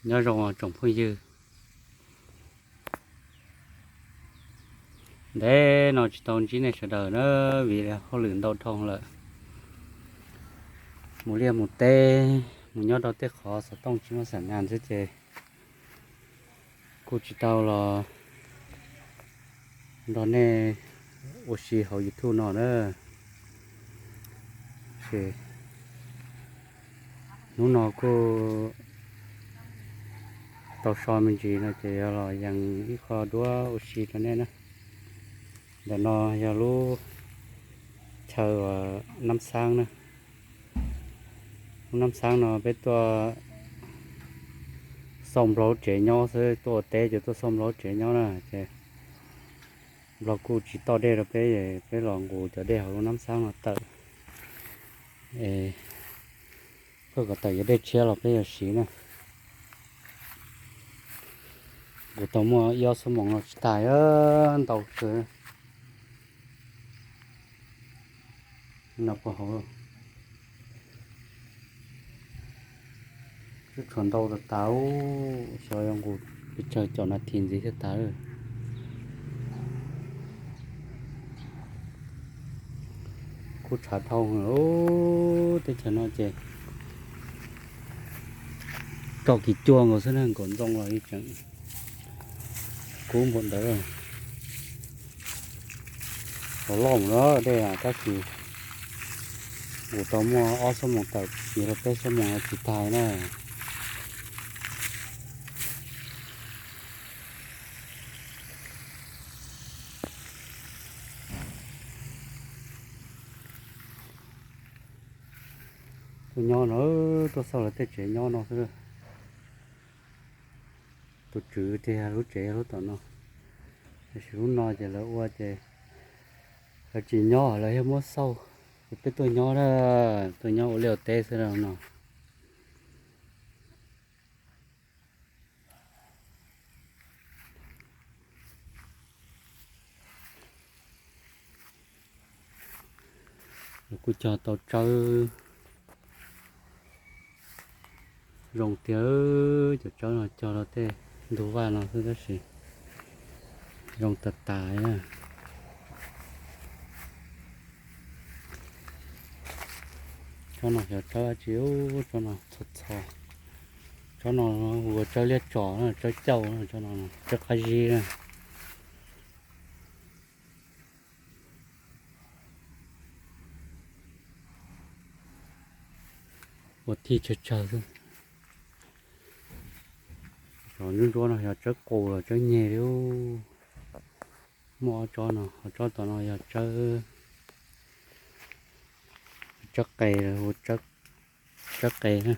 Nyob zoo tsoom phooj ywg, ntev no tsis tau ntsib nej sawv daws na, vim hauj lwm ntau dhau lawm. Mus liaj mus teb, mus nyob rau tej qhov xov tooj tsis muaj xas nas xwb ces kuj tsis tau los nrog nej ua si hauv YouTube no na. Ces hnub no kuj tau so me ntsis no ces yog los yees ib qho duab ua si rau nej na. Ntawm no yog lub chaw uas Nab Xaab na. Lub Nab Xaab no peb tuaj xauj nplog lub tsev nyob xwb, tuaj ua teb ces tuaj xauj nplog lub tsev nyob na ces nplog kuj tsis toj dej rau peb, peb los nqus cov dej hauv lub Nab Xaab no tawm. Pheej kom tawm cov dej tshiab los peb yuav siv na. Kuv tau muaj ib ob xuab moos no tsis tas, ntau kawg. No puag hauv, tshuav ntau tas tas, xyov yuav nqus pes tsawg caum nas this ntxiv thiaj tas. Kuj tshav dhau, teb chaws no ces rau kis cuag nkaus xwb na, nkaum ntxoo los yeej tseem kub npaum ntawd. Los loj mus na dej, tab sis kuv tau muaj ob xuab moos tawm, siv rau peb xuab moos tsis tas na. Tuaj nyob no, tuaj xauj lawv tej tsev nyob no xwb. Tus tswv tias lub tsev yog lub tom no, tiam sis lub no ces lawv ua ces lawv tsis nyob, lawv yog muab xauj, ces peb tuaj nyob na, tuaj nyob ua liaj ua teb xwb no. Kuj cog tau tsawb zoo tiag, cov tsawb no cog rau tej ntug vaj no xwb tab sis zoo tas tas. Tsob no xyov tsawb dab tsi, tsob no txho txho. Tsob no hu ua tsawb liab tso, tsawb cauj, tsob no tsawb qab zib na. Ua thij tsawg tsawg xwb. Cov ntsuab ntsuab no yog tsawb qus los tsawb nyeg li. Muaj ob tsob no, ob tsob tom no yog tsawb, tsawb qe, hu tsawb qe na.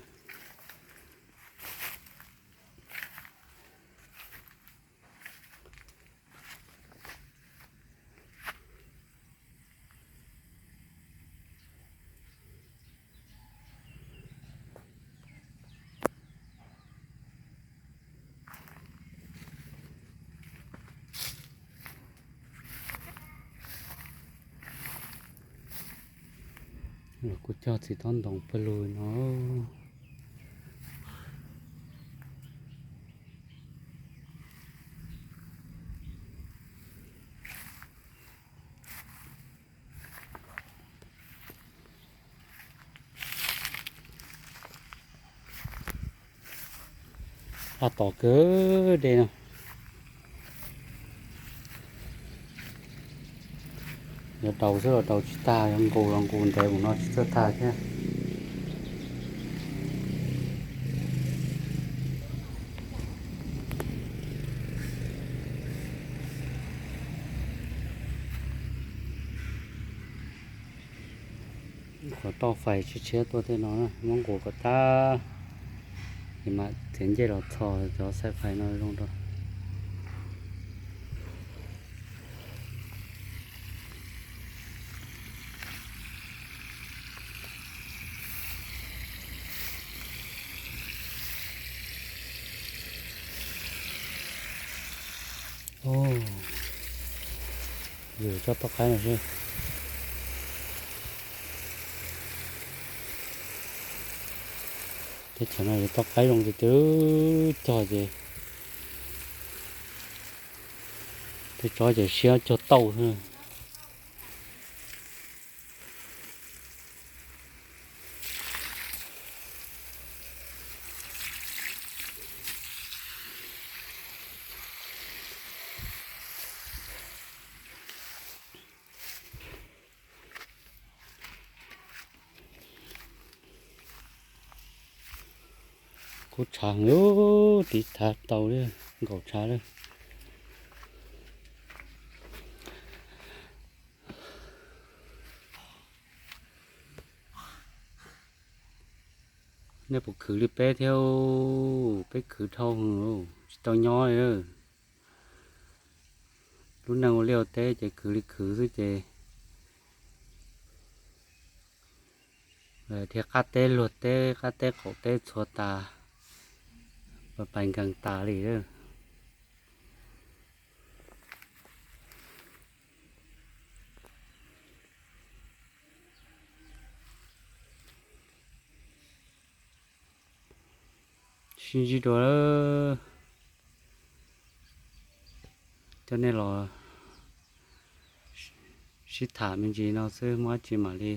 Los kuj cog txiv tob ntoos pawg lug no. Paj tom kawg dej no. Yog daus xwb los daus tsis tag, yog nqus los nqus ntev mus no tsis txawj tag thiab. Qhov toj fais tshiab tshiab tuaj tej no muab nqus kom tag, es mam txiav ncej los txhos cov xaib fais no zoo rau. Yus tsob toj qaib no xwb. Teb chaws no ces toj qaib zoo tiag tiag, cog ces tej tsob ces siab cog tauj xwb. Kub tshav heev, tiv thav tau li, nkaum tshav lawm. Nej puas khwv li peb thiab? Peb khwv dhau heev, tsis tau nyob li. Lub neej ua liaj ua teb ces khwv li khwv xwb ces thiaj qab teb luag teb, qab teb qaum teb txhua tas, pais nkees tas li. Sib ntsib dua, coj nej los sib tham me ntsis no xwb, muaj dab tsi mam li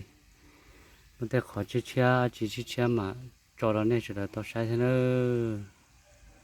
muaj tej qhov tshiab tshiab, dab tsi tshiab tshiab mam tso rau nej sawv daws tau saib thiab nawb.